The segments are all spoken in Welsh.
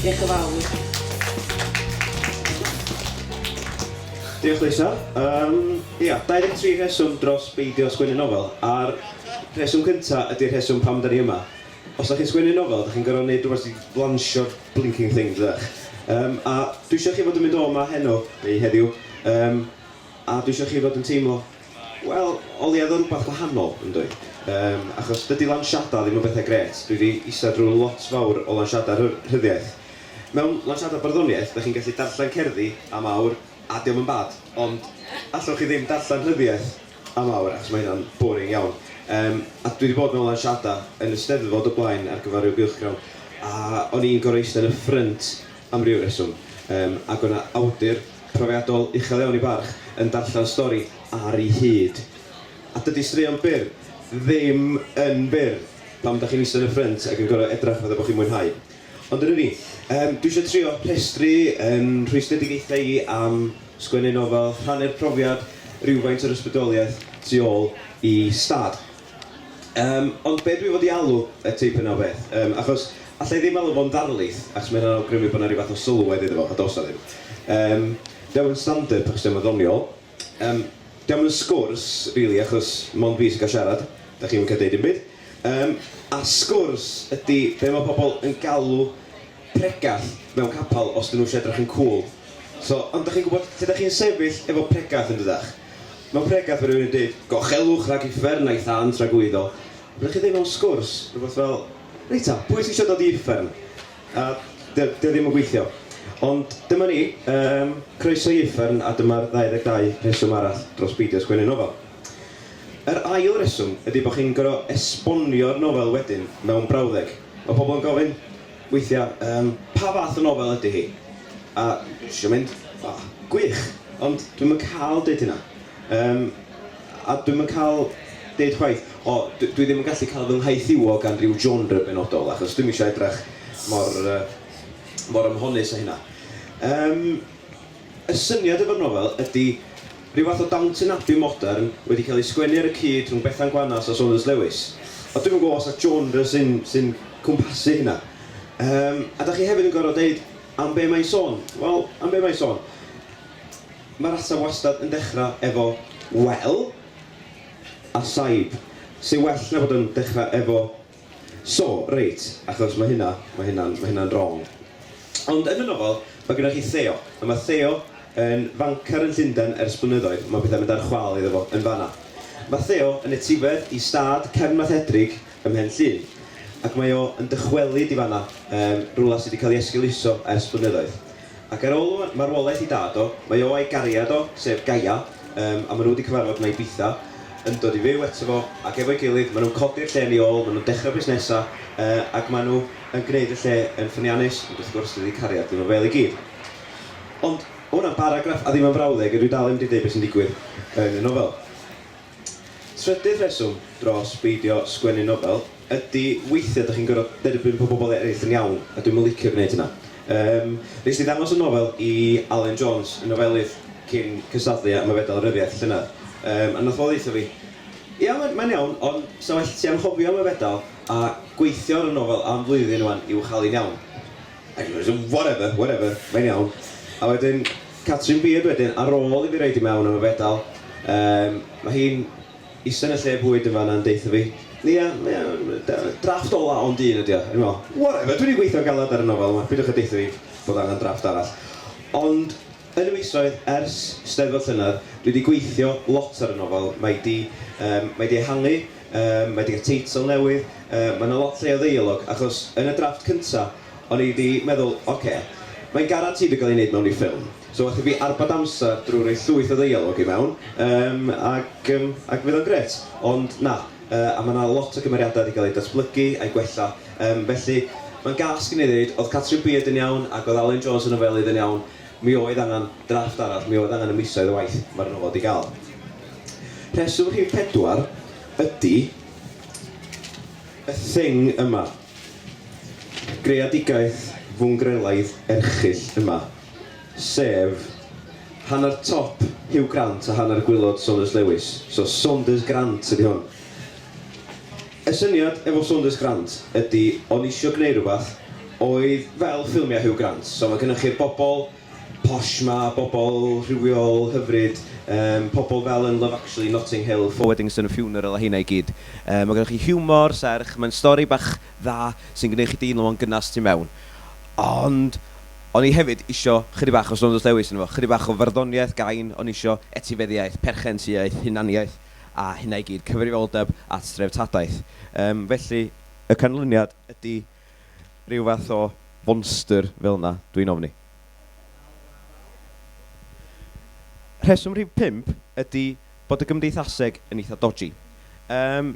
Diolch yn fawr. Diolch Leusa. Yym, ia, 23 rheswm dros beidio sgwennu nofel, a'r rheswm cynta ydy'r rheswm pam 'da ni yma. Os 'dach chi'n sgwennu nofel, 'dach chi'n gorfod neud rwbeth i lansio'r blinking thing, dydach? Yym, a dwi isio chi fod yn mynd o 'ma heno, neu heddiw, yym, a dwi isio chi fod yn teimlo, wel, o leia oedd o rwbath gwahanol, yn doedd? Yym, achos dydy lansiadau ddim yn bethau grêt. Dwi 'di ista drwy lot fawr o lansiadau rhyddiaith. Mewn lansiadau barddoniaeth, dach chi'n gallu darllen cerddi am awr, a dio'm yn bad, ond allwch chi ddim darllen rhyddiaith am awr, achos mae hynna'n boring iawn. Yym, a dwi 'di bod mewn lansiadau yn y Steddfod o blaen ar gyfer ryw gylchgrawn, a o'n i'n gorfod eistedd yn y ffrynt am ryw reswm, yym, ac o' 'na awdur profiadol uchel iawn ei barch yn darllen stori ar ei hyd. A dydy straeon byr ddim yn fyr pan dach chi'n eistedd yn y ffrynt ac yn gorfod edrach fatha bod chi'n mwynhau. Ond dyna ni. Yym, dwi eisiau trio rhestru yn rhwystredigaethau i am sgwennu nofel, rhannu'r profiad, rywfaint o'r ysbrydoliaeth tu ôl i stad. Yym, ond be dwi fod i alw y teip yna o beth? Yym, achos alla i ddim alw fo'n ddarlith, achos mae hynna'n awgrymu bod 'na ryw fath o sylwedd iddo fo, a does 'na ddim. Yym, dio'm yn stand-up achos dio'm yn ddoniol. Yym, dio'm yn sgwrs, rili, achos mond fi sy'n cael siarad, dach chi'm yn cael deud dim byd. Yym, a sgwrs ydy be mae pobl yn galw pregath mewn capel os 'dyn nhw eisiau edrych yn cŵl. So, ond dach chi'n gwybod lle dach chi'n sefyll efo pregath yn dydach? Mewn pregath mae rhywun yn deud, 'Gochelwch rhag uffern a'i thân tragwyddo'. Ond dach chi'n deud mewn sgwrs rhywbeth fel, 'Reit ta, pwy sy eisiau dod i uffern?' A 'di o 'di o ddim yn gweithio. Ond dyma ni, yym, croeso i uffern a dyma'r 22 rheswm arall dros beidio sgwennu nofel. Yr ail reswm ydy bod chi'n gorfod esbonio'r nofel wedyn mewn brawddeg. Mae pobl yn gofyn, weithiau, yym, 'Pa fath o nofel ydy hi?' A dwi isio mynd, 'O, gwych! Ond dwi'm yn cael deud hynna. Yym, a dwi'm yn cael deud chwaith, 'O, dwi dwi ddim yn gallu cael fy nghaethiwo gan ryw genre benodol, achos dwi'm isio edrych mor yy mor ymhonnus â hynna. Yym, y syniad efo'r nofel ydy Rhyw fath o Downton Abbey modern wedi cael ei sgwennu ar y cyd rhwng Bethan Gwanas a Saunders Lewis. A dwi'm yn gwybod os 'na genre sy'n sy'n cwmpasu hynna. Yym, a dach chi hefyd yn gorfod deud am be mae'n sôn. Wel, am be mae'n sôn? Mae'r ateb wastad yn dechrau efo 'wel' a saib, sy'n well na bod yn dechrau efo So, reit, achos mae hynna, mae hynna'n, mae hynna'n wrong. Ond yn y nofel, mae gennych chi Theo, a mae Theo yn fancer yn Llundain ers blynyddoedd, mae pethau'n mynd ar chwâl iddo fo yn fan'na. Mae Theo yn etifedd i stad Cefn Mathedrig ym Mhen Llŷn, ac mae o yn dychwelyd i fan'na, yym, rywle sy' 'di cael ei esgeuluso ers blynyddoedd. Ac ar ôl marwolaeth ei dad o, mae o a'i gariad o, sef Gaia, yym, a maen nhw wedi cyfarfod yn Ibiza, yn dod i fyw eto fo, ac efo'i gilydd maen nhw'n codi'r lle yn ei ôl, maen nhw'n dechrau busnesau, yy, ac maen nhw yn gwneud y lle yn ffyniannus, ond wrth gwrs dydy cariad ddim yn fel i gyd. Ond, ma' hwnna'n baragraff a ddim yn frawddeg, a dwi dal ddim 'di deud beth sy'n digwydd yn y nofel. Trydydd rheswm dros beidio sgwennu nofel ydy weithiau dach chi'n gorfod derbyn bod pobl eraill yn iawn, a dwi'm yn licio gwneud hynna. Yym, wnes i ddangos y nofel i Alun Jones, y nofelydd, cyn cystadlu am y Fedal Ryddiaith llynedd, yym, a wnaeth o ddeutha fi, "Ia, mae'n mae'n iawn, ond 'sa well ti anghofio am y fedal a gweithio ar y nofel am flwyddyn 'wan i'w chael hi'n iawn." A dwi'n meddwl, whatever, whatever, mae'n iawn. A wedyn, Catrin Beard wedyn, ar ôl i fi roid i mewn am y fedal, yym, ma' hi'n ista yn y lle bwyd yn fan'na yn deutha fi, ia, ia, drafft ola ond un ydi o. A dwi'n meddwl, whatever, dwi 'di gweithio'n galed ar y nofel yma, peidiwch â deutha fi bod angen drafft arall. Ond yn y misoedd ers Steddfod llynedd, dwi 'di gweithio lot ar y nofel, mae 'di, yym, mae 'di ehangu, yym, mae 'di cael teitl newydd, yy, ma' 'na lot llai o ddeialog, achos yn y drafft cynta, o'n i 'di meddwl, ocê, mae'n guaranteed o gael ei wneud mewn i ffilm, so well i fi arbed amser drwy roi llwyth o ddeialog i mewn, yym, ac, yym, ac fydd o'n grêt. Ond na, yy, a ma' 'na lot o gymeriadau 'di cael eu datblygu a'u gwella, yym, felly mae'n gas gen i ddeud, oedd Catrin Beard yn iawn ac oedd Alun Jones y nofelydd yn iawn, mi oedd angen drafft arall, mi oedd angen y misoedd o waith mae'r nofel 'di gael. Rheswm rhif pedwar ydy y thing yma. Greadigaeth fwngrelaidd erchyll yma, sef hanner top Hugh Grant a hanner gwaelod Saunders Lewis. So Saunders Grant ydy hwn. Y syniad efo Saunders Grant ydy o'n i isio gwneud rhywbeth oedd fel ffilmiau Hugh Grant. So mae gennych chi'r bobl posh 'ma, bobl rhywiol hyfryd, pobl fel yn Love Actually, Notting Hill, Four Weddings and a Funeral a heina i gyd. Mae gennych chi hiwmor serch, mae'n stori bach dda sy'n gwneud chi deimlo'n gynnas tu mewn. Ond o'n i hefyd isio chydig bach o Saunders Lewis ynddo fo, chydig bach o farddoniaeth gain, o'n i isio etifeddiaeth, perchentyaeth, hunaniaeth a hynna i gyd, cyfrifoldeb at dreftadaeth. Yym, felly, y canlyniad ydy rhyw fath o fonster fel 'na, dwi'n ofni. Rheswm rhif pump ydy bod y gymdeithaseg yn eitha dodgy. Yym,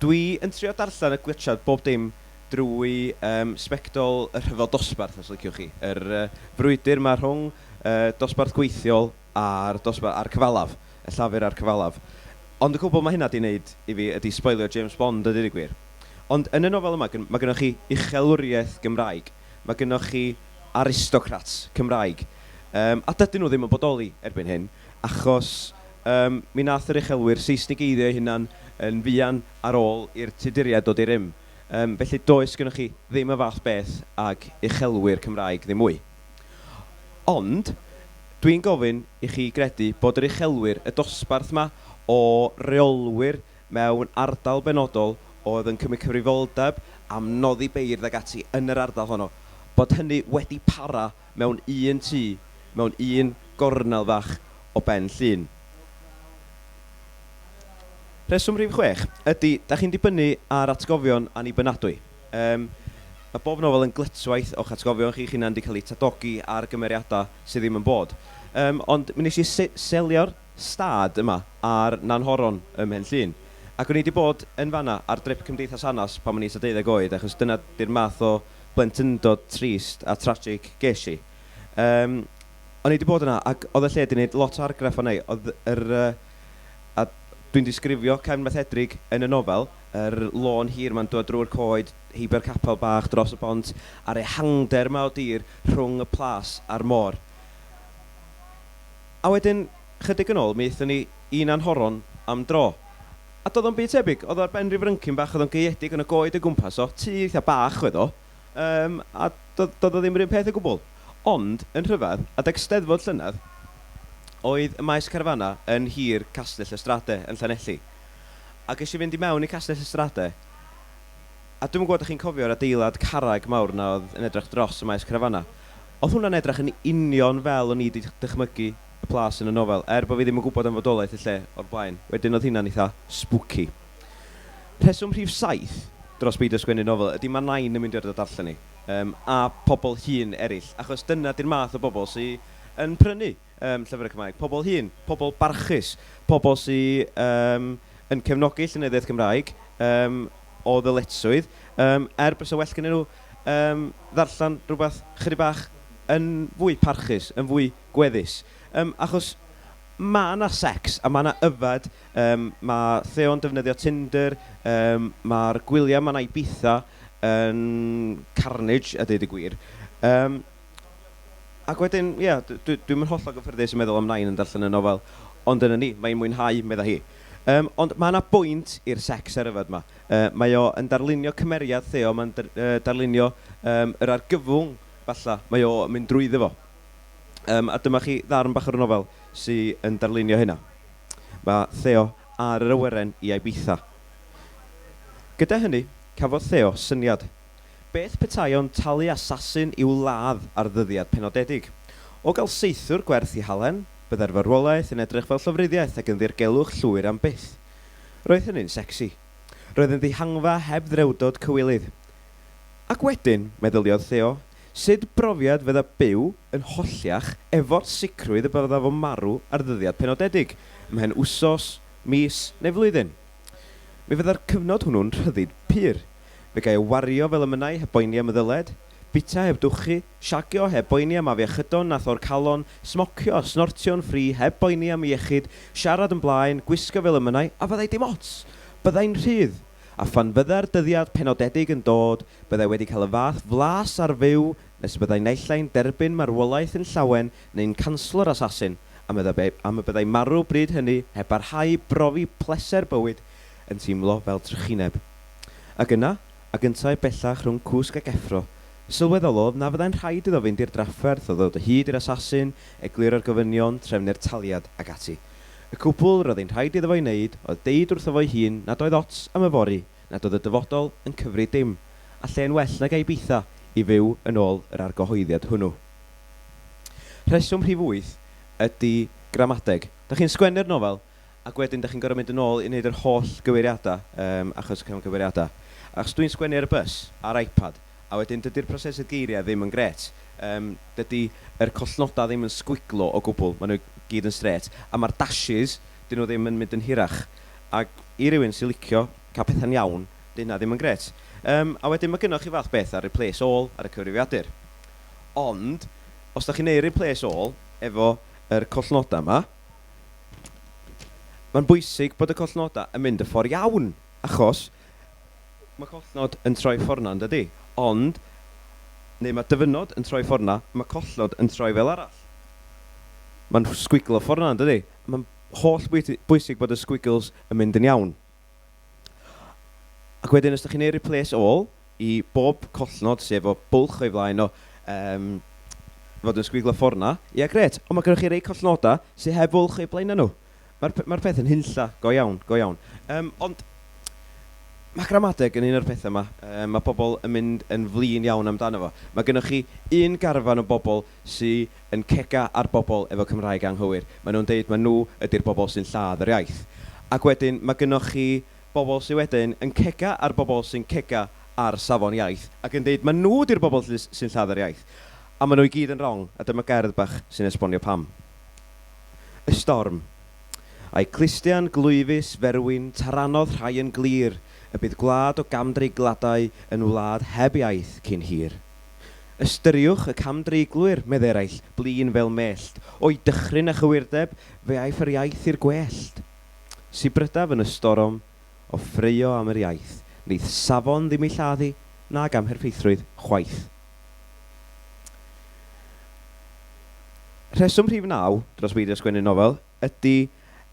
dwi yn trio darllen a gwitsiad bob dim drwy yym sbectol y rhyfel dosbarth, os liciwch chi. Yr yy frwydr 'ma rhwng y dosbarth gweithiol a'r dosbarth, a'r cyfalaf, y llafur a'r cyfalaf. Ond y cwbl mae hynna 'di wneud i fi ydy sboilio James Bond a deud y gwir. Ond yn y nofel yma, mae gynnoch chi uchelwriaeth Gymraeg, mae gynnoch chi aristocrats Cymraeg, yym a dydyn nhw ddim yn bodoli erbyn hyn, achos yym mi wnaeth yr uchelwyr Seisnigeiddio eu hunain yn fuan ar ôl i'r Tuduriaid ddod i rym. Yym felly does gynnoch chi ddim y fath beth ag uchelwyr Cymraeg ddim mwy. Ond, dwi'n gofyn i chi gredu bod yr uchelwyr, y dosbarth 'ma o reolwyr mewn ardal benodol oedd yn cymryd cyfrifoldeb am noddi beirdd ac ati yn yr ardal honno, bod hynny wedi para mewn un tŷ, mewn un gornel fach o Ben Llŷn. Rheswm rhif chwech ydy, dach chi'n dibynnu ar atgofion annibynadwy. Yym, mae bob nofel yn glytwaith o'ch atgofion chi'ch hunan 'di cael eu tadogi ar gymeriadau sydd ddim yn bod. Yym, ond mi wnes i selio'r stad yma ar Nanhoron ym Mhen Llŷn. Ac o'n i 'di bod yn fan'na ar drip Cymdeithas Hanes pan o'n i tua deuddeg oed, achos dyna 'di'r math o blentyndod trist a tragic ges i. Yym, o'n i 'di bod yna ac oedd y lle 'di wneud lot o argraff arna i. Oedd yr yy... a dwi'n disgrifio Cefn Methedrig yn y nofel, yr lôn hir 'ma'n dod drwy'r coed, heibio'r capel bach, dros y bont, a'r ehangder 'ma o dir rhwng y plas a'r môr. A wedyn, chydig yn ôl, mi aethon ni i Nanhoron am dro. A doedd o'm byd tebyg. Oedd o ar ben rhyw fryncyn bach, oedd o'n gaeëdig, oedd 'na goed o gwmpas o. Tŷ eitha bach oedd o, yym, a doedd doedd o ddim yr un peth o gwbl. Ond, yn rhyfedd, adeg Steddfod llynedd, oedd y maes carafannau yn nhir Castell y Strade yn Llanelli. A ges i fynd i mewn i Castell y Strade, a dwi'm yn gwybod ydych chi'n cofio'r adeilad carreg mawr 'na oedd yn edrych dros y maes carafannau. Oedd hwnna'n edrych yn union fel o'n i 'di dychmygu y plas yn y nofel, er bod fi ddim yn gwybod am fodolaeth y lle o'r blaen. Wedyn oedd hynna'n eitha spooky. Rheswm rhif saith dros beidio sgwennu nofel ydy ma' Nain yn mynd i orfod darllen hi, yym, a pobl hŷn eraill, achos dyna 'di'r math o bobl sy yn prynu yym, llyfrau Cymraeg. Pobl hŷn, pobl barchus, pobl sy yym, yn cefnogi llenyddiaeth Gymraeg yym, o ddyletswydd, yym, er bysa well gennyn nhw yym, ddarllen rhywbeth chydig bach yn fwy parchus, yn fwy gweddus. Yym, achos ma' 'na secs a ma' 'na yfed, yym, ma' Theo'n defnyddio Tinder, yym, ma'r gwyliau 'ma yn Ibiza yn carnage a deud y gwir. Yym, ac wedyn, ia, dwi'm yn hollol gyffyrddus yn meddwl am Nain yn darllen y nofel, ond dyna ni, mae'n mwynhau, medda hi. Yym, ond ma' 'na bwynt i'r secs a'r yfed 'ma. Yy, mae o yn darlunio cymeriad Theo, mae'n darlunio yym yr argyfwng, falla, mae o yn mynd drwyddo fo. Yym, a dyma chi ddarn bach o'r nofel sy yn darlunio hynna. Mae Theo ar yr awyren i Ibiza. Gyda hynny, cafodd Theo syniad. Beth petai o'n talu asasin i'w ladd ar ddyddiad penodedig? O gael saethwr gwerth i halen, byddai'r farwolaeth yn edrych fel llofruddiaeth ac yn ddirgelwch llwyr am byth. Roedd hynny'n secsi. Roedd yn ddihangfa heb ddrewdod cywilydd. Ac wedyn, meddyliodd Theo, sut brofiad fydda byw yn holliach efo'r sicrwydd y bydda fo'n marw ar ddyddiad penodedig, ymhen wsos, mis neu flwyddyn? Mi fydda'r cyfnod hwnnw'n rhyddid pur. Fe gai o wario fel y mynnai heb boeni am y ddyled, bwyta heb dwchu, Shagio heb boeni am afiechydon na thor-calon, smocio a snortio'n ffri heb boeni am iechyd, siarad yn blaen, gwisgo fel y mynnai, a fyddai dim ots! Byddai'n rhydd! A phan fydda'r dyddiad penodedig yn dod, byddai wedi cael y fath flas ar fyw nes y byddai naill ai'n derbyn marwolaeth yn llawen neu'n canslo'r assassin, am y am y byddai marw bryd hynny heb barhau i brofi pleser bywyd yn teimlo fel trychineb. Ac yna, ag yntau bellach rhwng cwsg ac effro, Sylweddolodd na fyddai'n rhaid iddo fynd i'r drafferth o ddod o hyd i'r asasin, egluro'r gofynion, trefnu'r taliad, ac ati. Y cwbl roedd hi'n rhaid iddo fo'i wneud oedd deud wrtho fo'i hun nad oedd ots am yfory, nad oedd y dyfodol yn cyfri dim, a lle'n well nag Ibiza i fyw yn ôl yr argyhoeddiad hwnnw. Rheswm rhif wyth ydy gramadeg. Dach chi'n sgwennu'r nofel, ac wedyn dach chi'n gorfod mynd yn ôl i wneud yr holl gywiriadau, achos y camgymeriadau. Achos dwi'n sgwennu ar y bus, ar iPad, a wedyn dydy'r prosesydd geiriau ddim yn grêt. Yym, dydy yr collnodau ddim yn sgwiglo o gwbl, maen nhw i gyd yn strêt, a mae'r dashes, 'dyn nhw ddim yn mynd yn hirach. Ac i rywun sy'n licio cael pethau'n iawn, 'di hynna ddim yn grêt. Yym, a wedyn mae gynnoch chi fath beth â replace all ar y cyfrifiadur. Ond, os dach chi'n neud replace all efo yr collnodau 'ma, Mae'n bwysig bod y collnodau yn mynd y ffordd iawn, achos mae collnod yn troi ffordd 'na, yn dydi? Ond, neu mae dyfynod yn troi ffordd 'na, mae collnod yn troi fel arall. Mae'n sgwiglo ffordd 'na, yn dydi? Mae'n holl bwysig bod y squiggles yn mynd yn iawn. Ac wedyn, os dach chi'n neud replace all i bob collnod sy efo bwlch o'i flaen o, fod yn sgwiglo ffor' 'na, ia grêt, ond ma' gynnoch chi rei collnodau sy heb fwlch o'u blaenau nhw. Mae'r mae'r peth yn hunlla, go iawn, go iawn. Yym, ond ma' gramadeg yn un o'r pethau 'ma, yym, ma' pobl yn mynd yn flin iawn amdano fo. Ma' gynnoch chi un garfan o bobl sy yn cega ar bobl efo Cymraeg anghywir. Maen nhw'n deud ma' nhw ydy'r bobl sy'n lladd yr iaith. Ac wedyn ma' gynnoch chi bobl sy wedyn yn cega ar bobl sy'n cega ar safon iaith ac yn deud ma' nhw ydy'r bobl sy'n lladd yr iaith. A maen nhw i gyd yn rong, a dyma gerdd bach sy'n esbonio pam. Y storm. A'i clustiau'n glwyfus, ferwyn, taranodd rhai yn glir y bydd gwlad o gamdreigladau yn wlad heb iaith cyn hir. Ystyriwch y camdreiglwyr, medd eraill, blin fel mellt, O'u dychryn a chywirdeb, fe aiff yr iaith i'r gwellt. Sibrydaf yn y storom o ffraeo am yr iaith, neith safon ddim ei lladd hi, nag amherffeithrwydd, chwaith. Rheswm rhif naw dros beidio sgwennu nofel ydy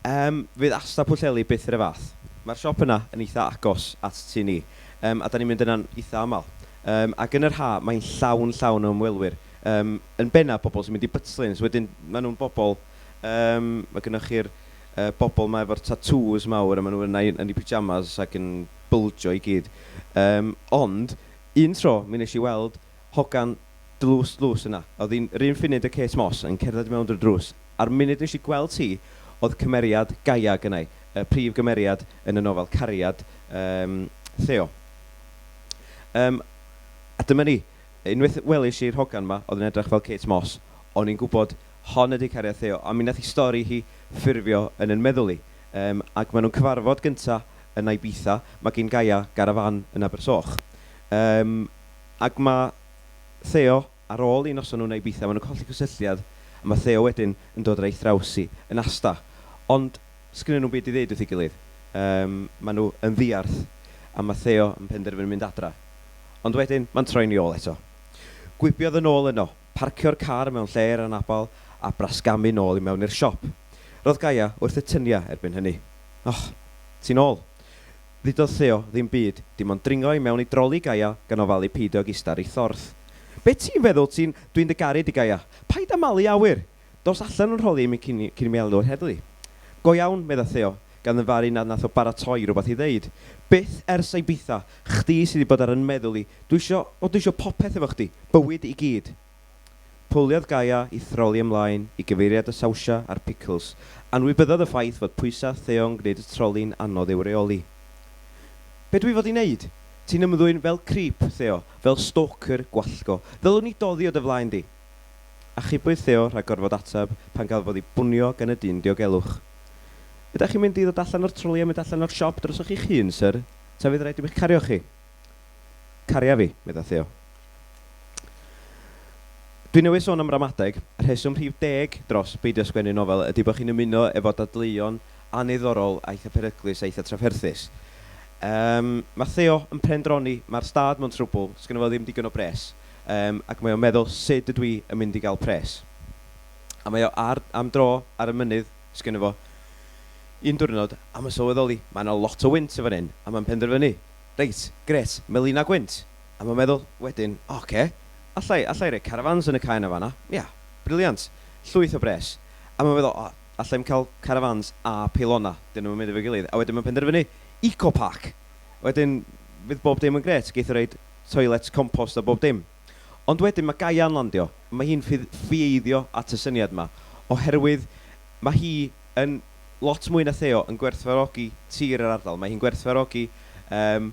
yym fydd Asda Pwllheli byth yr un fath. Mae'r siop yna yn eitha agos at tŷ ni yym a 'dan ni'n mynd yna'n eitha aml. Yym ac yn yr ha' mae'n llawn llawn o ymwelwyr. Yym yn benna pobl sy'n mynd i Butlins, wedyn maen nhw'n bobl yym mae gynnoch chi'r yy bobl 'ma efo'r tatŵs mawr a maen nhw yna yn eu pyjamas ac yn byljio i gyd. Yym ond un tro mi wnes i weld hogan dlws dlws yna. Oedd hi'n yr un ffunud â Kate Moss yn cerdded i mewn drwy'r drws, a'r munud nes i gweld hi, oedd cymeriad Gaia gynna i, y prif gymeriad yn y nofel Cariad yym Theo. Yym, a dyma ni. Unwaith welish i'r hogan 'ma, oedd yn edrych fel Kate Moss, o'n i'n gwybod hon ydi cariad Theo, a mi nath 'i stori hi ffurfio yn 'yn meddwl i. Yym, ac maen nhw'n cyfarfod gynta yn Ibiza, ma' gin Gaia garafán yn Abersoch. Yym, ac ma' Theo, ar ôl i noson nhw yn Ibiza, maen nhw'n colli cysylltiad, a ma' Theo wedyn yn dod ar ei thraws hi yn Asda. Ond sgynnyn nhw'm byd i ddeud wrth ei gilydd. Yym, maen nhw yn ddiarth, a ma' Theo yn penderfynu mynd adra. Ond wedyn, mae'n troi'n ei ôl eto. Gwibiodd yn ôl yno, parcio'r car mewn lle i'r anabal, a brasgamu nôl i mewn i'r siop. Roedd Gaia wrth y tynia erbyn hynny. Och, ti'n ôl. Ddudodd Theo ddim byd, dim ond dringo i mewn i droli Gaia gan ofalu peidio ag ista ar ei thorth. Be ti'n feddwl ti'n... Dwi'n dy garu di Gaia. Paid â malu awyr! Dos allan o'n rholi i mi cyn cyn i mi alw'r heddlu. Go iawn, medda Theo, gan ddyfaru nad nath o baratoi rhywbeth i ddeud. Byth ers Ibiza, chdi sy 'di bod ar 'yn meddwl i. Dwi isio, o dwi isio popeth efo chdi. Bywyd i gyd. Pwliodd Gaia i throli ymlaen i gyfeiriad y sawsia a'r picls, anwybyddodd y ffaith fod pwysau Theo'n gwneud y troli'n anodd i'w reoli. Be dwi fod i wneud? Ti'n ymddwyn fel creep, Theo, fel stalker gwallgo. Ddylwn i doddi o dy flaen di? Achubwyd Theo rhag gorfod ateb pan gafodd ei bwnio gan y dyn diogelwch. Ydach chi'n mynd i ddod allan o'r troli a mynd allan o'r siop drosoch chi'ch hun, syr? Ta fydd raid i mi'ch cario chi? Caria fi, medda Theo. Dwi newydd sôn am ramadeg, a rheswm rhif deg dros beidio sgwennu nofel ydy bod chi'n ymuno efo dadleuon anniddorol a eitha peryglus a eitha trafferthus. Yym, mae Theo yn pendroni, mae'r stad mewn trwbl, sgynno fo ddim digon o bres, yym, ac mae o'n meddwl sut ydw i yn mynd i gael pres? A mae o ar, am dro ar y mynydd, sgynno fo un diwrnod, a mae'n sylweddoli, mae 'na lot o wynt yn fan hyn, a mae'n penderfynu, reit, grêt, melinau gwynt! A mae'n meddwl wedyn, ocê, Alla i, alla i roi carafans yn y cae 'na fan'na. Ia, brilliant. Llwyth o bres. A mae'n meddwl, o, alla i'm cael carafans a peilonau, 'dyn nhw'm yn mynd efo'i gilydd. A wedyn mae'n penderfynu, eco park! Wedyn, fydd bob dim yn grêt, geith o roid toilets compost a bob dim. Ond wedyn mae Gaia'n landio, a mae hi'n ffieiddio at y syniad 'ma, oherwydd mae hi yn lot mwy na Theo yn gwerthfawrogi tir yr ardal, mae hi'n gwerthfawrogi yym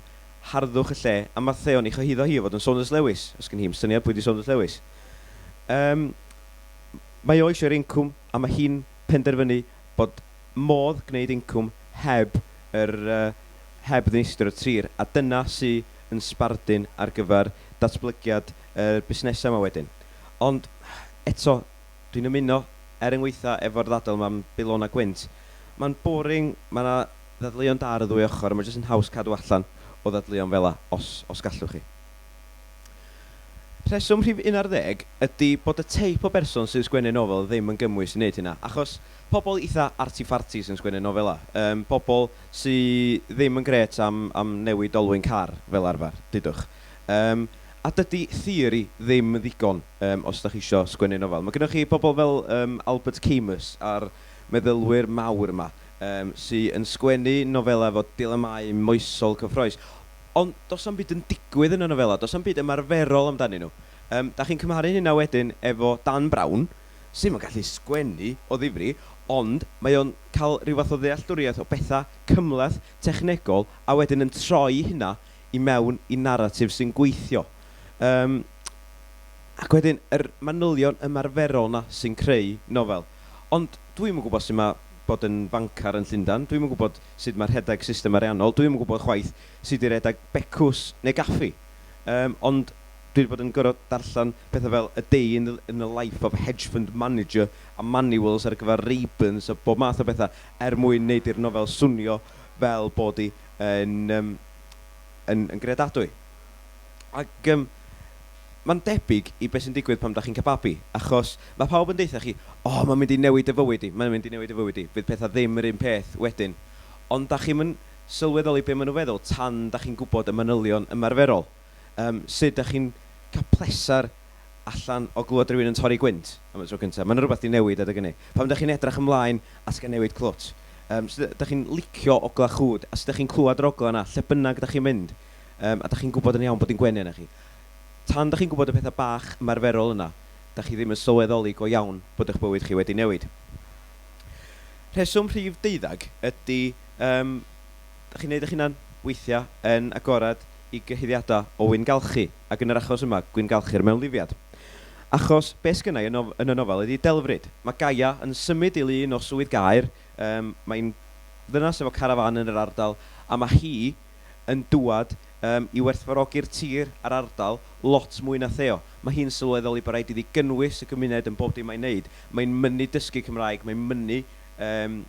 harddwch y lle, a mae Theo'n ei chyhuddo hi o fod yn Saunders Lewis, os gen hi'm syniad pwy 'di Saunders Lewis. Yym, mae o eisiau'r incwm, a mae hi'n penderfynu bod modd gwneud incwm heb yr heb ddinistr y tir, a dyna sy yn sbardun ar gyfer datblygiad y busnesau 'ma wedyn. Ond eto, dwi'n ymuno, er yng ngwaetha efo'r ddadl 'ma am beilonau gwynt, mae'n boring, mae 'na ddadleuon da ar y ddwy ochr, a mae jyst yn haws cadw allan o ddadleuon fela, os os gallwch chi. Rheswm rhif 11 ydy bod y teip o berson sy'n sgwennu nofel ddim yn gymwys i wneud hynna, achos pobl eitha arty-ffarty sy'n sgwennu nofelau. Yym, pobl sy ddim yn grêt am am newid olwyn car, fel arfer, dudwch. Yym, a dydy theori ddim yn ddigon yym os dach chi isio sgwennu nofel. Mae gynnoch chi bobl fel yym Albert Camus a'r meddylwyr mawr yma yym sy yn sgwennu nofelau efo dilemâu moesol cyffrous. Ond does na'm byd yn digwydd yn y nofelau, does na'm byd ymarferol amdanyn nhw. Yym, dach chi'n cymharu hynna wedyn efo Dan Brown, sy'm yn gallu sgwennu o ddifri, ond mae o'n cael rhyw fath o ddealltwriaeth o bethau cymhleth, technegol, a wedyn yn troi hynna i mewn i naratif sy'n gweithio. Yym, ac wedyn, yr manylion ymarferol 'na sy'n creu nofel. Ond dwi'm yn gwybod sut mae bod yn fancar yn Llundain, dwi'm yn gwybod sut mae rhedeg system ariannol, dwi'm yn gwybod chwaith sut i redeg becws neu gaffi. Yym, ond dwi 'di bod yn gorfod darllen pethau fel A Day in the in the Life of a Hedge Fund Manager a manuals ar gyfer Ray-Bans a bob math o bethau er mwyn wneud i'r nofel swnio fel bod hi yn yym yn yn gredadwy. Ac yym mae'n debyg i be sy'n digwydd pan dach chi'n cael babi, achos mae pawb yn deutha chi, o, mae'n mynd i newid dy fywyd di, mae'n mynd i newid dy fywyd di, fydd pethau ddim yr un peth wedyn. Ond dach chi'm yn sylweddoli be maen nhw'n feddwl tan dach chi'n gwybod y manylion ymarferol. Yym, sut dach chi'n cael pleser allan o glywed rhywun yn torri gwynt am y tro cyntaf. Mae 'na rywbeth 'di newid adeg hynny. Pan dach chi'n edrych ymlaen at gael newid clwt. Yym, sut dach chi'n licio ogla chwd, a sut dach chi'n clywed yr ogla 'na lle bynnag dach chi'n mynd, yym, a dach chi'n gwybod yn iawn bod hi'n gwenu arnoch chi. Tan dach chi'n gwybod y pethau bach ymarferol yna, dach chi ddim yn sylweddoli go iawn bod eich bywyd chi wedi newid. Rheswm rhif deuddag ydy, yym, dach chi'n neud eich hunan, weithiau, yn agored i gyhuddiadau o wyngalchu, ac yn yr achos yma, gwyngalchu'r mewnlifiad. Achos be sgynna i yn yn y nofel ydy delfryd. Mae Gaia yn symud i lun o Swydd Gaer, yym, mae'n ddynas efo carafán yn yr ardal, a mae hi yn dŵad yym i werthfawrogi'r tir a'r ardal lot mwy na Theo. Mae hi'n sylweddoli bod rhaid iddi gynnwys y gymuned yn bob dim mae'n neud. Mae'n mynnu dysgu Cymraeg, mae'n mynnu yym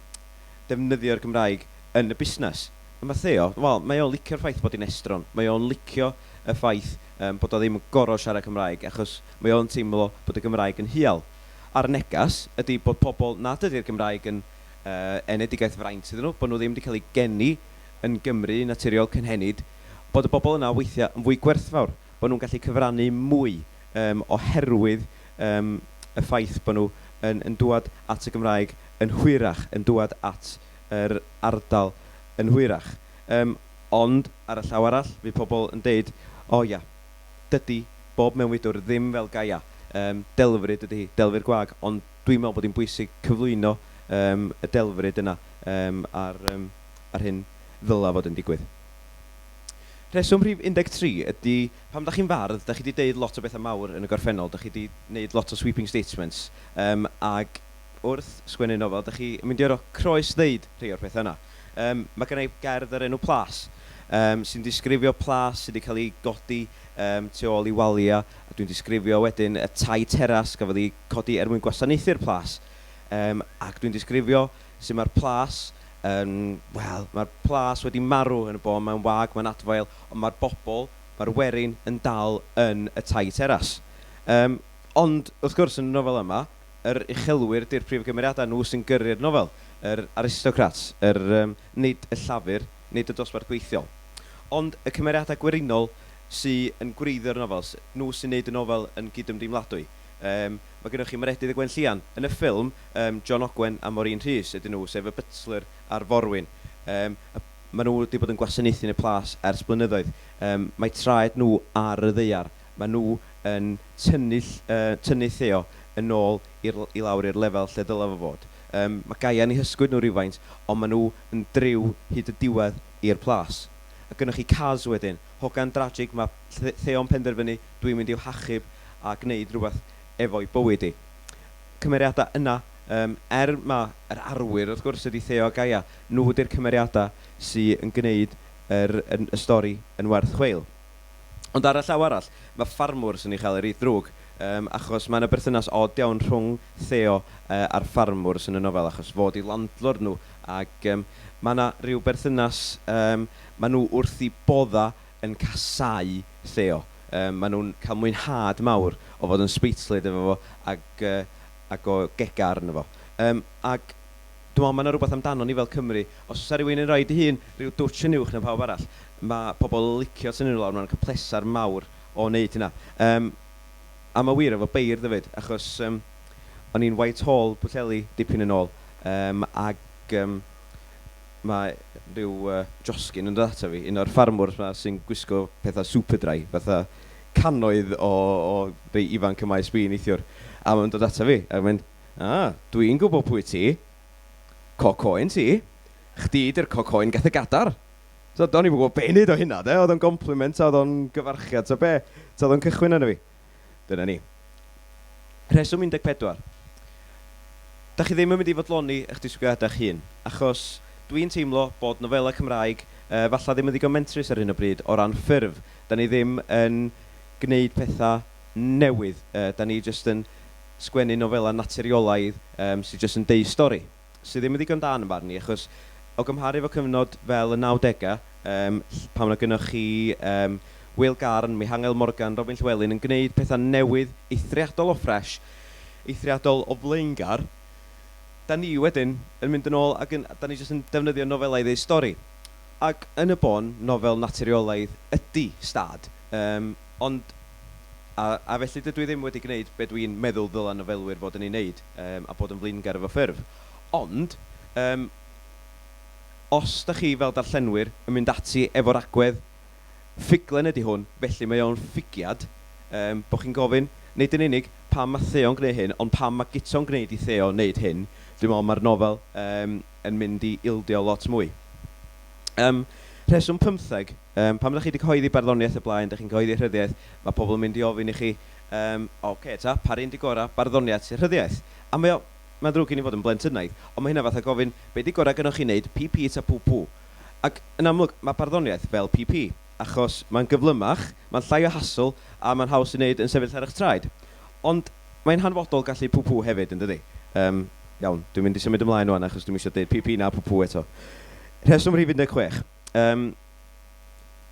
defnyddio'r Gymraeg yn y busnes. A mae Theo, wel, mae o'n licio'r ffaith bod hi'n estron. Mae o'n licio y ffaith yym bod o ddim yn gorfod siarad Cymraeg achos mae o'n teimlo bod y Gymraeg yn hual. A'r neges ydy bod pobl nad ydy'r Gymraeg yn yy enedigaeth fraint iddyn nhw, bod nhw ddim wedi cael eu geni yn Gymru naturiol cynhenid, bod y bobl yna weithiau yn fwy gwerthfawr, bod nhw'n gallu cyfrannu mwy yym oherwydd yym y ffaith bod nhw yn yn dŵad at y Gymraeg yn hwyrach, yn dŵad at yr ardal yn hwyrach. Yym ond ar y llaw arall, fydd pobl yn deud, o ia, dydy bob mewnfudwr ddim fel Gaia, yym delfryd ydy hi, delfryd gwag, ond dwi'n meddwl bod hi'n bwysig cyflwyno yym y delfryd yna yym a'r yym a'r hyn ddyla fod yn digwydd. Rheswm rhif 13 ydy, pan dach chi'n fardd, dach chi 'di deud lot o bethau mawr yn y gorffennol, dach chi 'di wneud lot o sweeping statements, yym ac wrth sgwennu nofel, dach chi yn mynd i orfod croes-ddeud rhei o'r pethau yna. Yym mae genna i gerdd o'r enw Plas, yym sy'n disgrifio plas sy 'di cael ei godi yym tu ôl i waliau, a dwi'n disgrifio wedyn y tai teras gafodd eu codi er mwyn gwasanaethu'r plas, yym ac dwi'n disgrifio sut mae'r plas yn, wel, mae'r plas wedi marw yn y bôn, mae'n wag, mae'n adfail, ond mae'r bobl, mae'r werin yn dal yn y tai teras. Yym, ond, wrth gwrs, yn y nofel yma, yr uchelwyr 'di'r prif gymeriadau, nhw sy'n gyrru'r nofel, yr aristocrats, yr, yym, nid y llafur, nid y dosbarth gweithiol. Ond y cymeriadau gwerinol sy yn gwreiddio'r nofel, nhw sy'n neud y nofel yn gydymdeimladwy. Mae gennych chi Meredydd a Gwenllian. Yn y ffilm, John Ogwen a Maureen Rhys ydyn nhw, sef y butler a'r forwyn. Maen nhw wedi bod yn gwasanaethu yn y plas ers blynyddoedd. Mae traed nhw ar y ddaear. Maen nhw yn tynnu, tynnu Theo yn ôl i'r, i lawr i'r lefel lle dylai fo fod. Mae Gaia'n eu hysgwyd nhw rywfaint, ond maen nhw yn driw hyd y diwedd i'r plas. A gynnoch chi Kaz wedyn, hogan drajig, mae Theo'n penderfynu, dwi'n mynd i'w hachub a gwneud rhywbeth efo'i bywyd hi. Cymeriadau yna, er ma yr arwyr wrth gwrs ydy Theo a Gaia, nhw ydy'r cymeriadau sy yn gwneud yr, y stori yn werth chweil. Ond ar y llaw arall, mae ffarmwrs yn ei chael e reit ddrwg, achos mae 'na berthynas od iawn rhwng Theo a'r ffarmwrs yn y nofel, achos fo 'di landlord nhw, ac mae 'na ryw berthynas, maen nhw wrth eu bodda yn casáu Theo. Maen nhw'n cael mwynhad mawr o fod yn sbeitlyd efo fo ac, ac o gega arno fo. Ac dwi'n meddwl mae 'na rywbeth amdano ni fel Cymry, os oes 'na rywun yn rhoid ei hun ryw dwtsh yn uwch na phawb arall, mae pobl yn licio tynnu nhw lawr, maen nhw'n cael pleser mawr o wneud hynna. A mae wir efo beirdd hefyd, achos o'n i'n White Hall, Pwllheli, dipyn yn ôl, ac mae rhyw josgyn yn dod ato fi, un o'r ffarmwrs 'ma sy'n gwisgo pethau Superdry, fatha cannoedd o rei ifanc ym Maes B neithiwr, a mae'n dod ato fi ac yn mynd, "Ah, dwi'n gwybod pwy ti. Coc oen ti. Chdi 'di'r coc oen gath y gadar." So, do'n i'm yn gwybod be i wneud o hynna, de. Oedd o'n compliment, ta oedd o'n gyfarchiad, ta be? Ta oedd o'n cychwyn arno fi? Dyna ni. Rheswm 14. Dach chi ddim yn mynd i fodloni eich disgwyliadau'ch hun, achos dwi'n teimlo bod nofelau Cymraeg falle ddim yn ddigon mentrus ar hyn o bryd o ran ffurf. Da ni ddim yn gwneud pethau newydd, da ni jyst yn sgwennu nofelau naturiolaidd sydd jyst yn deud stori, sydd ddim yn ddigon da yn 'y marn i, achos o gymharu efo cyfnod fel y nawdegau, pan oedd gynnoch chi Wil Garn, Mihangel Morgan, Robin Llywelyn yn gwneud pethau newydd, eithriadol o ffresh, eithriadol o flaengar, da ni wedyn yn mynd yn ôl ac yn, da ni jyst yn defnyddio nofelau i ddeud stori. Ac yn y bôn, nofel naturiolaidd ydy Stad, ond a felly dydw i ddim wedi gwneud be dwi'n meddwl ddyla nofelwyr fod yn ei wneud, a bod yn flaengar efo ffurf. Ond, os da chi fel darllenwyr yn mynd ati efo'r agwedd ffuglen ydy hwn, felly mae o'n ffugiad, bod chi'n gofyn, nid yn unig pam mae Theo'n gwneud hyn, ond pam mae Guto'n gwneud i Theo wneud hyn, dwi'n meddwl mae'r nofel yn mynd i ildio lot mwy. Rheswm pymtheg, pan ydych chi wedi cyhoeddi barddoniaeth o blaen, dych chi'n cyhoeddi rhyddiaith, mae pobl yn mynd i ofyn i chi, ocê ta, pa'r un 'di gorau, barddoniaeth ta rhyddiaith? A mae o, mae'n ddrwg gen i fod yn blentynnaidd, ond mae hynna fatha gofyn, be 'di gorau gynnoch chi wneud, pi-pi ta pw-pw? Ac yn amlwg, mae barddoniaeth fel pi-pi, achos mae'n gyflymach, mae'n llai o hassle, a mae'n haws i wneud yn sefyll ar eich traed. Ond mae'n hanfodol gallu pw-pw hefyd, yn dydi? Yym, iawn, dwi'n mynd i symud ymlaen wan achos dwi'm isio deud pi-pi na pw-pw eto. Rheswm rhif 16. Yym,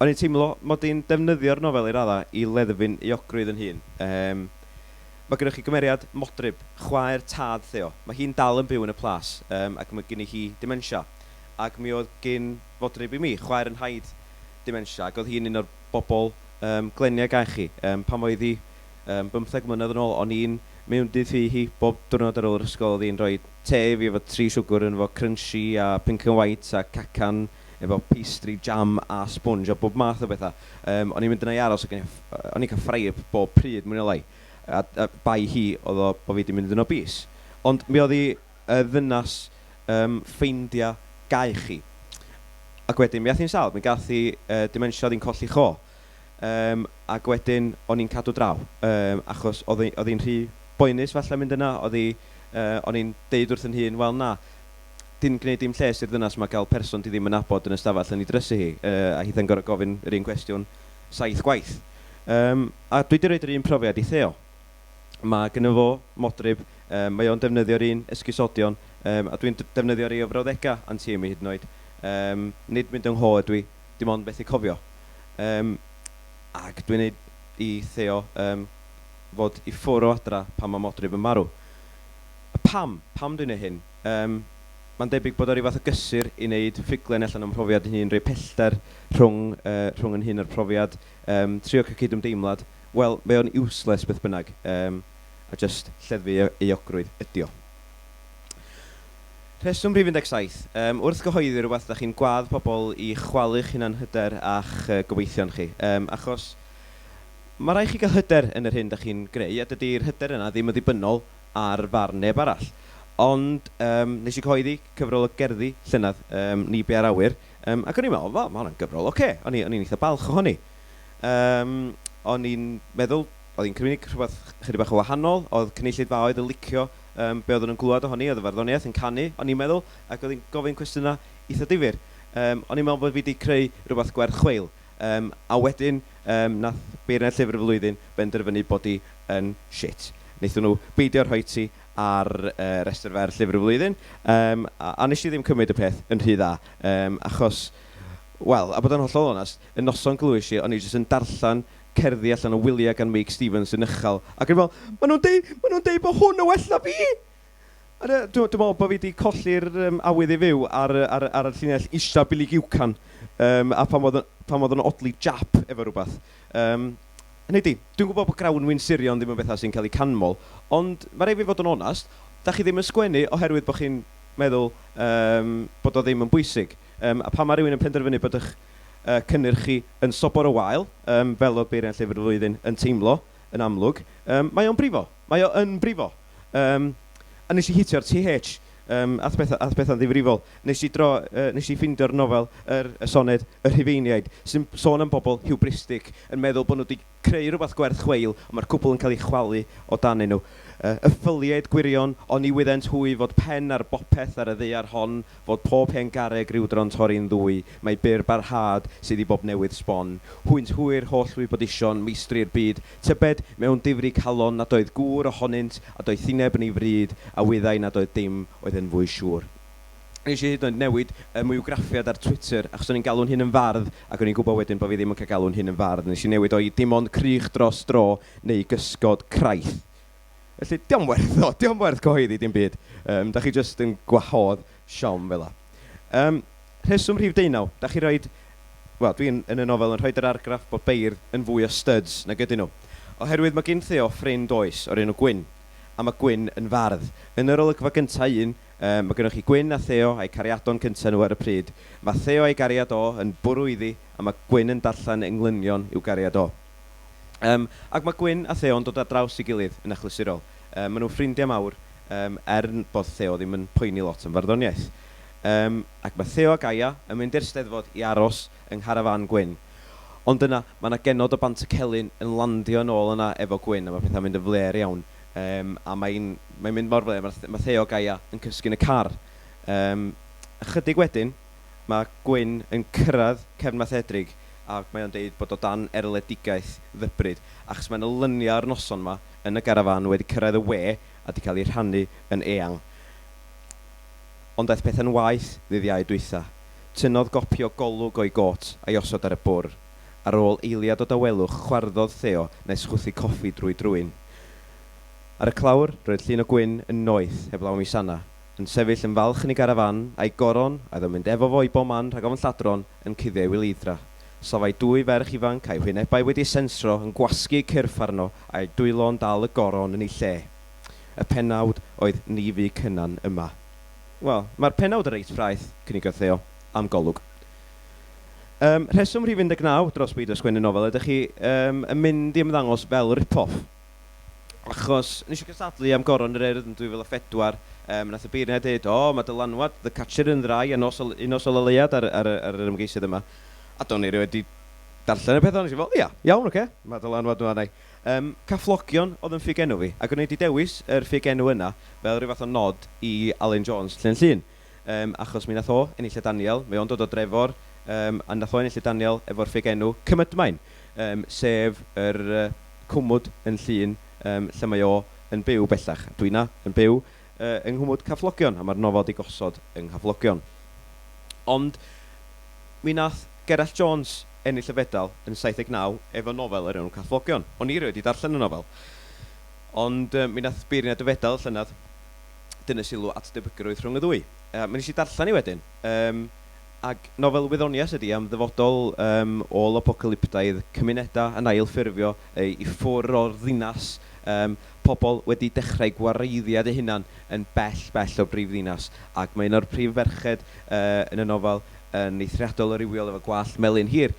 o'n i'n teimlo mod i'n defnyddio'r nofel i raddau i leddfu'n euogrwydd yn hun. Yym, mae gynnoch chi gymeriad Modryb, chwaer tad Theo. Mae hi'n dal yn byw yn y plas, yym, ac mae gynni hi dementia. Ac mi oedd gin fodryb i mi, chwaer 'y nhaid, dementia, ac oedd hi'n un o'r bobl yym glenia gaech chi. Yym, pan oedd hi yym bymtheg mlynedd yn ôl, o'n i'n mynd i thŷ hi bob diwrnod ar ôl yr ysgol, oedd hi'n rhoi te i fi efo tri siwgr ynddo fo, crunchy a pink and white a cacan efo pastry, jam a sponge a bob math o bethau. Yym, o'n i'n mynd yna i aros ac o'n i'n cael fry-up bob pryd, mwy neu lai. A, a bai hi oedd o bod fi 'di mynd yn obese. Ond mi oedd hi y ddynas ffeindia gaech chi. Ac wedyn mi ath hi'n sâl, mi gath hi dementia, oedd hi'n colli cho. Ac wedyn o'n i'n cadw draw, achos oedd hi, oedd hi'n rhy boenus falle mynd yna, oedd hi, o'n i'n deud wrth 'yn hun, wel na, dim gwneud dim lles i'r ddynas 'ma gael person ti ddim yn nabod yn y stafell yn ei drysu hi, a hitha'n gorfod gofyn yr un cwestiwn saith gwaith. A dwi 'di roid yr un profiad i Theo. Mae gynno fo modryb, mae o'n defnyddio'r un esgusodion, a dwi'n defnyddio rei o frawddegau Aunty Amy hyd yn oed. Nid mynd yng ngho ydw i, dim ond methu cofio. Ac dwi'n neud i Theo fod i ffwr o adra pan mae modryb yn marw. A pam? Pam dwi'n neud hyn? Mae'n debyg bod o ryw fath o gysur i wneud ffuglen allan o'm mhrofiad yn hun, rhoi pellter rhwng, rhwng yn hun a'r profiad, trio cael cydymdeimlad. Wel, mae o'n useless beth bynnag, a jyst lleddfu euogrwydd ydi o. Rheswm rhif 17. Wrth gyhoeddi rhywbeth, dach chi'n gwadd pobl i chwalu'ch hunanhyder a'ch gobeithion chi. Achos mae rhaid chi gael hyder yn yr hyn dach chi'n greu, a dydy'r hyder yna ddim yn ddibynnol ar farn neb arall. Ond nes i cyhoeddi cyfrol o gerddi llynedd, Ni Biau'r Awyr, ac o'n i'n meddwl, wel, mae hwnna'n gyfrol ocê. O'n i, o'n i'n eitha balch ohoni. O'n i'n meddwl, oedd hi'n cynnig rhywbeth chydig bach yn wahanol, oedd cynulleidfaoedd yn licio be oedden nhw'n glywed ohoni, oedd y farddoniaeth yn canu, o'n i'n meddwl, ac oedd hi'n gofyn cwestiynau eitha difyr. O'n i'n meddwl bod fi 'di creu rhywbeth gwerth chweil. A wedyn nath beirniaid Llyfr y Flwyddyn benderfynu bod hi yn shit. Wnaethon nhw beidio rhoi ti ar restr fer Llyfr y Flwyddyn, a a wnes i ddim cymryd y peth yn rhy dda, achos, wel, a bod yn hollol onest, y noson glywais i, o'n i jyst yn darllen cerddi allan o wyliau gan Meic Stevens yn uchel, ac o'n i'n meddwl, maen nhw'n deud, maen nhw'n deud bod hwn yn well na fi! A dwi'n dwi meddwl bod fi 'di colli'r awydd i fyw ar ar ar y llinell isa Billy Giwcan, a pan oedd pan oedd o'n odli Jap efo rhywbeth. Hynny ydi, dwi'n gwybod bod grawnwin surion ddim yn bethau sy'n cael eu canmol, ond ma' raid fi fod yn onast, dach chi ddim yn sgwennu oherwydd bod chi'n meddwl bod o ddim yn bwysig. A pan mae rhywun yn penderfynu bod eich cynnyrch chi yn sobor o wael, fel oedd Beirniaid Llyfr y Flwyddyn yn teimlo, yn amlwg, mae o'n brifo. Mae o yn brifo. A nes i hitio'r TH. Ath petha, ath petha'n ddifrifol. Nes i dro, nes i ffeindio'r nofel, yr, y soned, Y Rhufeiniaid, sy'n sôn am bobl hubristic yn meddwl bod nhw 'di creu rhywbeth gwerth chweil, ond mae'r cwbl yn cael ei chwalu o danyn nhw. Y ffyliaid gwirion, oni wyddent hwy fod pen ar bopeth ar y ddaear hon, fod pob hen garreg rywdro'n torri'n ddwy, mai byr barhad sydd i bob newydd sbon. Hwynt hwyr holl wybodusion, meistri'r byd, tybed, mewn difri calon, nad oedd gŵr ohonynt, a doethineb yn ei fryd, a wyddai nad oedd dim oedd yn fwy siŵr. Nes i hyd yn oed newid y mywgraffiad ar Twitter, achos o'n i'n galw'n hun yn fardd, ac o'n i'n gwybod wedyn bod fi ddim yn cael galw'n hun yn fardd. Nes i newid o i dim ond crych dros dro neu gysgod craith. Felly, dio'm werth o, dio'm werth cyhoeddi dim byd. Dach chi jyst yn gwahodd siom fel 'a. Rheswm rhif deunaw, dach chi roid, wel, dwi yn yn y nofel yn rhoid yr argraff bod beirdd yn fwy o styds nag ydyn nhw. Oherwydd mae gin Theo ffrind oes o'r enw Gwyn, a mae Gwyn yn fardd. Yn yr olygfa gynta un, Mae gynnoch chi Gwyn a Theo a'u cariadon cynta nhw ar y pryd. Mae Theo a'i gariad o yn bwrw iddi a mae Gwyn yn darllen englynion i'w gariad o. Yym, ac mae Gwyn a Theo'n dod ar draws ei gilydd yn achlysurol. Yym, maen nhw'n ffrindiau mawr, yym, er bod Theo ddim yn poeni lot am farddoniaeth. Yym, ac mae Theo ac Aya yn mynd i'r Steddfod i aros yng ngharafán Gwyn. Ond yna, mae 'na genod o Bantycelyn yn landio yn ôl yna efo Gwyn a mae pethau'n mynd yn flêr iawn. Yym, a mae'n mae'n mynd mor flêr, mae mae Theo ac Aya yn cysgu yn y car. Yym, ychydig wedyn, mae Gwyn yn cyrraedd Cefn Mathedrig ac mae o'n deud bod o dan erledigaeth ddybryd, achos mae 'na luniau o'r noson 'ma yn y garafán wedi cyrraedd y we a 'di cael eu rhannu yn eang. Ond aeth pethau'n waeth ddydd Iau dwytha. Tynnodd gopi o Golwg o'i gôt a'i osod ar y bwr. Ar ôl eiliad o dawelwch, chwarddodd Theo nes chwythu coffi drwy drwyn. Ar y clawr, roedd llun o Gwyn yn noeth, heblaw am ei sanna, yn sefyll yn falch yn ei garafán, a'i goron, a oedd yn mynd efo fo i bob man rhag ofn lladron, yn cuddio ei wyleiddra. Safai dwy ferch ifanc, a'u hwynebau wedi eu sensro, yn gwasgu eu cyrff arno, a'u dwylo'n dal y goron yn ei lle. Y pennawd oedd Ni fu Cynan yma. Wel, mae'r pennawd yn reit ffraeth, cynigiodd Theo, am Golwg. Rheswm rhif 19 dros beidio sgwennu nofel, ydych chi yn mynd i ymddangos fel rip-off? Achos nes i gystadlu am Goron yr Urdd yn 2004, nath y beirniaid dweud, o, mae dylanwad The Catcher in the Rye a Nos Un Nos Ola Leuad ar, ar, ar yr ymgeisydd yma. A do'n i rioed 'di darllen y peth, o'n i fel, ia, iawn, ocê, mae dylanwad nhw arna i. Cafflogion oedd yn ffugenw fi, ac o'n i 'di dewis yr ffugenw yna fel rhyw fath o nod i Alun Jones, Llyn Llŷn. Achos mi nath o ennill y Daniel, mae o'n dod o Drefor, a nath o ennill y Daniel efo'r ffugenw Cymydmaen, sef yr cwmwd yn Llŷn lle mae o yn byw bellach. Dwi 'na yn byw yng nghwmwd Cafflogion, a mae'r nofel 'di gosod yng Nghafflogion. Ond mi nath Gerallt Jones ennill y fedal yn 79 efo nofel o'r enw Cafflogion. O'n i rioed 'di darllen y nofel. Ond mi nath beirniad y fedal y llynedd dynnu sylw at debygrwydd rhwng y ddwy. Mi wnes i darllen hi wedyn, yym, ac nofel wyddoniaeth ydy am ddyfodol yym ôl-apocalyptaidd, cymunedau yn ailffurfio i ffwrdd o'r ddinas, yym, pobl wedi dechrau gwareiddiad eu hunain yn bell, bell o'r brifddinas, ac mae un o'r prif ferched yn y nofel yn eithriadol o rywiol efo gwallt melyn hir.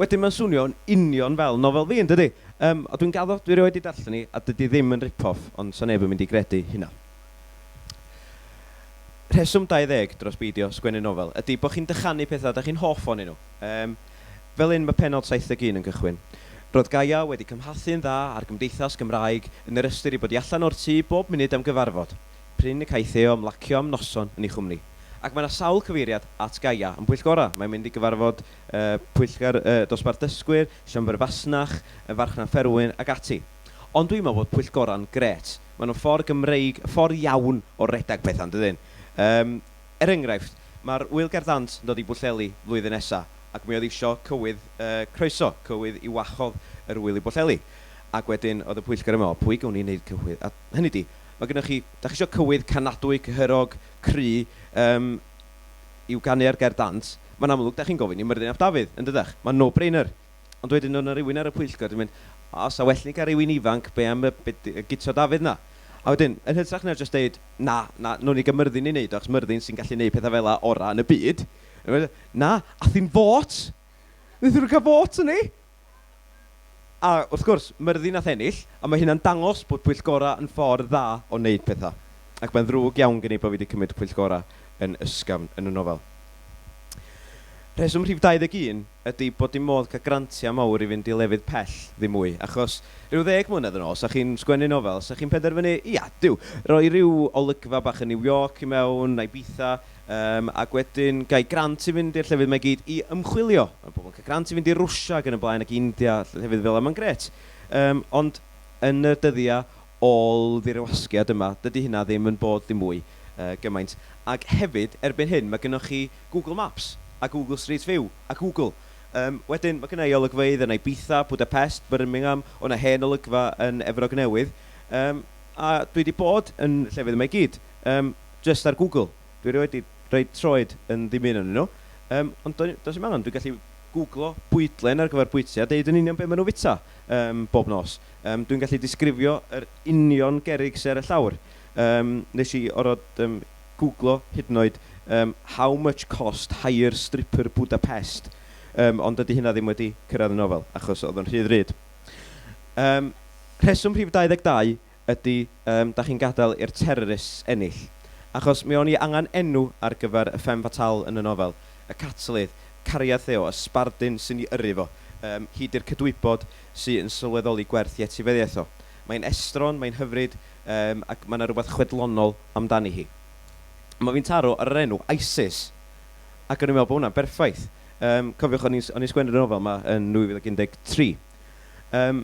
Wedyn mae'n swnio'n union fel nofel fi, yn dydi? Yym, a dwi'n gaddo, dwi erioed 'di darllen hi, a dydy ddim yn rip-off, ond 'sa neb yn mynd i gredu hynna. Rheswm 20 dros beidio sgwennu nofel ydy bod chi'n dychanu pethau dach chi'n hoff ohonyn nhw. Yym, fel hyn mae pennod 71 yn cychwyn. Roedd Gaia wedi cymhathu'n dda â'r gymdeithas Gymraeg yn yr ystyr ei bod hi allan o'r tŷ bob munud am gyfarfod. Prin y caiff Theo ymlacio am noson yn ei chwmni. Ac mae 'na sawl cyfeiriad at Gaia yn pwyllgora. Mae'n mynd i gyfarfod pwyllgor y dosbarth dysgwyr, siambr fasnach, y farchnad ffermwyr ac ati. Ond dwi'n meddwl bod pwyllgora'n grêt. Maen nhw'n ffordd Gymreig, ffordd iawn o redeg pethau, yn dydyn? Yym, er enghraifft, mae'r Ŵyl Gerdd Dant yn dod i Bwllheli flwyddyn nesa, ac mi oedd isio cywydd yy croeso, cywydd i wahodd yr ŵyl i Bwllheli. Ac wedyn oedd y pwyllgor yn meddwl, pwy gawn ni wneud cywydd? A hynny ydi, mae gynnoch chi, dach chi isio cywydd canadwy, cyhyrog, cry, yym, i'w ganu ar Gerdd Dant, mae'n amlwg dach chi'n gofyn i Myrddin ap Dafydd, yn dydach? Mae'n no-brainer. Ond wedyn oedd 'na rywun ar y pwyllgor 'di mynd, "O, 'sa well ni gael rywun ifanc, be am y be 'di y Guto Dafydd 'na?" A wedyn, yn hytrach na jyst deud, "Na, na, wnawn ni gael Myrddin i wneud o, achos Myrddin sy'n gallu wneud pethau fela orau yn y byd," na, aeth hi'n fôt! Wnaethon nhw gael fôt arni! A wrth gwrs, Myrddin wnaeth ennill, a mae hynna'n dangos bod pwyllgorau yn ffordd dda o wneud pethau. Ac mae'n ddrwg iawn gen i bod fi 'di cymryd pwyllgorau yn ysgafn yn y nofel. Rheswm rhif 21 ydy bod dim modd cael grantiau mawr i fynd i lefydd pell ddim mwy, achos rhyw ddeg mlynedd yn ôl, 'sa chi'n sgwennu nofel, 'sa chi'n penderfynu, ia, duw, roi rhyw olygfa bach yn New York i mewn, Ibiza, yym, ac wedyn ga i grant i fynd i'r llefydd 'ma i gyd i ymchwilio. Mae pobl yn cael grant i fynd i Rwsia ac yn y blaen ac India, llefydd fel 'na, mae'n grêt. Yym, ond yn y dyddiau ôl-ddirwasgiad yma, dydy hynna ddim yn bod ddim mwy gymaint. Ac hefyd, erbyn hyn, mae gynnoch chi Google Maps a Google Street View a Google. Yym, wedyn, mae gynna i olygfeydd yn Ibiza, Budapest, Birmingham, o' 'na hen olygfa yn Efrog Newydd, yym, a dwi 'di bod yn llefydd yma i gyd, yym, jyst ar Google. Dwi erioed 'di rhoi troed yn ddim un ohonyn nhw, yym, ond does dim angen, dwi'n gallu googlo bwydlen ar gyfer bwyty a deud yn union be maen nhw'n fwyta, yym, bob nos. Yym, dwi'n gallu disgrifio yr union gerrig sy ar y llawr. Yym, wnes i orfod, yym, googlo hyd yn oed yym how much cost hire stripper Budapest yym ond dydy hynna ddim wedi cyrraedd y nofel achos oedd o'n rhy ddrud. Yym rheswm rhif 22 ydy yym dach chi'n gadael i'r terrorists ennill. Achos mi o'n i angen enw ar gyfer y femme fatale yn y nofel, y catalydd, cariad Theo, y sbardun sy'n ei yrru fo, yym hi 'di'r cydwybod sy yn sylweddoli gwerth ei etifeddiaeth o. Mae'n estron, mae'n hyfryd, yym ac mae 'na rywbeth chwedlonol amdani hi. Mae fi'n taro ar yr enw ISIS, ac o'n i'n meddwl bod hwnna'n berffaith. Yym, cofiwch, o'n i'n o'n i'n sgwennu'r nofel 'ma yn 2013. Yym,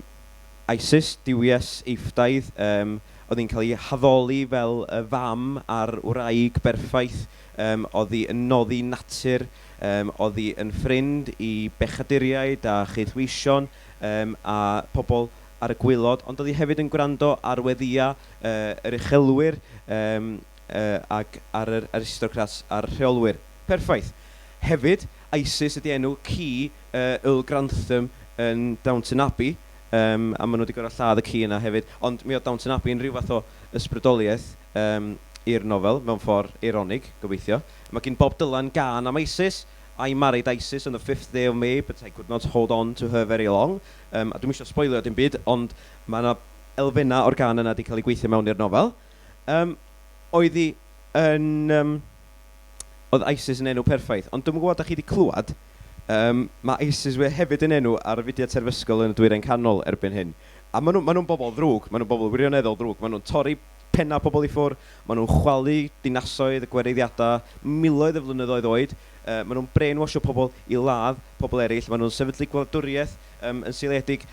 ISIS, duwies Eifftaidd, yym, oedd hi'n cael ei haddoli fel y fam a'r wraig berffaith, yym, oedd hi yn noddi natur, yym, oedd hi yn ffrind i bechaduriaid a chaethweision, yym, a pobl ar y gwaelod, ond oedd hi hefyd yn gwrando ar weddïau yr uchelwyr ac ar yr aristocrats a'r rheolwyr. Perffaith! Hefyd, Isis ydy enw ci Earl Grantham yn Downton Abbey, a maen nhw wedi gorfod lladd y ci yna hefyd, ond mi oedd Downton Abbey yn rhyw fath o ysbrydoliaeth i'r nofel, mewn ffordd eironig, gobeithio. Mae gin Bob Dylan gân am Isis, I married Isis on the fifth day of May, but I could not hold on to her very long. A dwi'm isio sboilio dim byd, ond mae 'na elfennau o'r gân yna 'di cael eu gweithio mewn i'r nofel. Yym, oedd hi yn... yym, oedd ISIS yn enw perffaith, ond dwi'm yn gwybod, dach chi 'di clywed, yym, mae ISIS we- hefyd yn enw ar fudiad terfysgol yn y Dwyrain Canol erbyn hyn. A maen nhw, maen nhw'n bobl ddrwg, maen nhw'n bobl wirioneddol ddrwg, maen nhw'n torri pennau pobl i ffwrdd, maen nhw'n chwalu dinasoedd a gwareiddiadau miloedd o flynyddoedd oed, yy, maen nhw'n brainwashio pobl i ladd pobl eraill, maen nhw'n sefydlu gwladwriaeth yym, yn seiliedig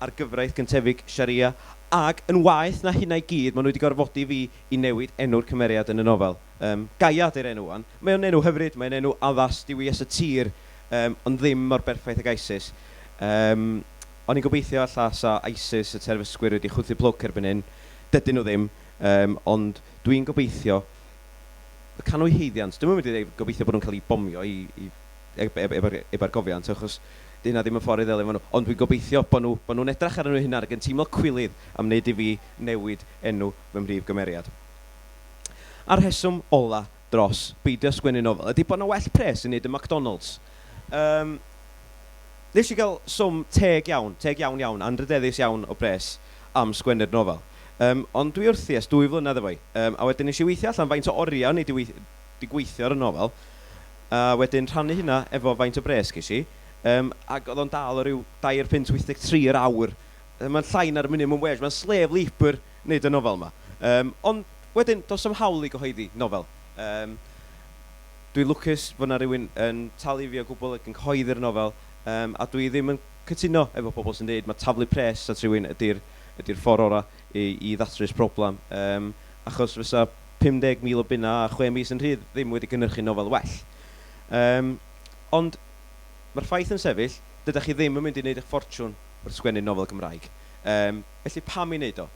ar gyfraith gyntefig Sharia, ac yn waeth na hynna i gyd, maen nhw wedi gorfodi fi i newid enw'r cymeriad yn y nofel. Yym, Gaia 'di'r enw 'wan. Mae o'n enw hyfryd, mae'n enw addas, duwies y tir, yym, ond ddim mor berffaith ag Isis. Yym, o'n i'n gobeithio ella 'sa Isis, y terfysgwyr, wedi chwythu plwc erbyn hyn. Dydyn nhw ddim, yym, ond dwi'n gobeithio Canwy haeddiant. Dwi'm yn mynd i ddeud gobeithio bod nhw'n cael eu bomio i, i ebargofiant, achos 'di hynna ddim y ffordd i ddelio efo nhw. Ond dwi'n gobeithio bod nhw, bod nhw'n edrych arnyn nhw hunan ac yn teimlo cwilydd am wneud i fi newid enw fy mhrif gymeriad. A'r rheswm ola dros beidio sgwennu nofel ydy bod 'na well pres i wneud yn McDonald's. Yym, nes i gael swm teg iawn, teg iawn iawn, anrhydeddus iawn o bres am sgwennu'r nofel. Yym, ond dwi wrthi ers 2 flynedd efo hi. Yym, a wedyn nes i weithio allan faint o oriau o'n i 'di 'di gweithio ar y nofel, a wedyn rhannu hynna efo faint o bres ges i, yym, ac oedd o'n dal o ryw £3.83 yr awr. Mae'n llai na'r minimum wage, mae'n slave labour wneud y nofel 'ma. Yym, ond wedyn, does 'na'm hawl i gyhoeddi nofel. Yym, dwi'n lwcus fod 'na rywun yn talu fi o gwbl ac yn cyhoeddi'r nofel, yym, a dwi ddim yn cytuno efo pobl sy'n deud ma' taflu pres at rhywun ydy'r ydy'r ffordd orau i i ddatrys problem, yym, achos fysa 50,000 o bunnau a chwe mis yn rhydd ddim wedi cynhyrchu nofel well. Yym, ond mae'r ffaith yn sefyll, dydach chi ddim yn mynd i wneud eich ffortiwn wrth sgwennu nofel Gymraeg. Yym, felly pam i wneud o?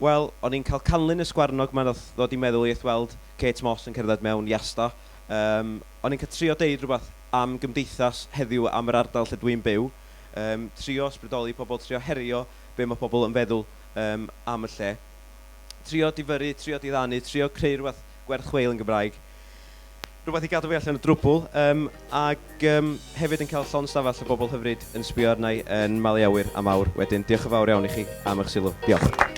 Wel, o'n i'n cael canlyn y sgwarnog 'ma nath ddod i meddwl i wrth weld Kate Moss yn cerdded mewn i Asda. Yym, o'n i'n cael trio deud rhywbeth am gymdeithas heddiw, am yr ardal lle dwi'n byw. Yym, trio ysbrydoli pobl, trio herio be mae pobl yn feddwl yym am y lle. Trio difyrru, trio diddanu, trio creu rhywbeth gwerth chweil yn Gymraeg. Rhywbeth i gadw fi allan o drwbl, yym, ac yym, hefyd yn cael llond stafell o bobl hyfryd yn sbio arna i yn malu awyr am awr wedyn. Diolch yn fawr iawn i chi am eich sylw. Diolch.